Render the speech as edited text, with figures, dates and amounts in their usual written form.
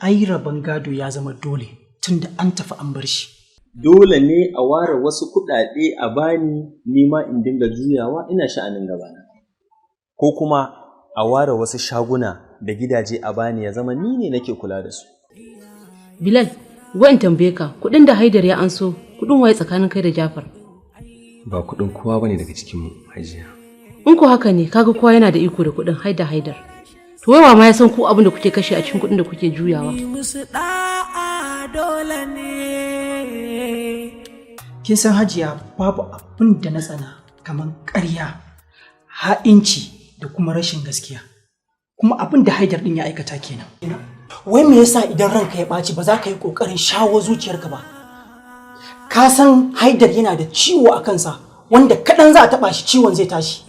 Ai rabon gado ya zama dole tunda an tafi an bar shi. Dole ne a ware wasu kuɗaɗe a bani nima in dinga juyawa ina sha'anin gabana. Ko kuma a ware wasu shaguna da gidaje a bani, ya zama ni ne nake kula da su. Bilal, wai in tambaye ka, kuɗin da Haidar ya anso, kuɗin waye tsakanin kai da Jafar? Ba kuɗin kowa bane daga cikin mu, Hajiya. In ko haka ne, kaga kowa yana da iko da kuɗin Haidar Haidar. To wai wa ma ya san ku abin da kuke kashe a cikin kuɗin da kuke juyawa? Musu da'a dole ne. Kin san, Hajiya, babu abin da na tsana kamar ƙarya, ha'inci da kuma rashin gaskiya. Kuma abin da Haidar din ya aikata kenan. Wai me yasa idan ranka ya ɓaci ba za ka yi ƙoƙarin shawo zuciyarka ba? Ka san Haidar yana da ciwo a kansa wanda kaɗan za a taɓa shi ciwon zai tashi.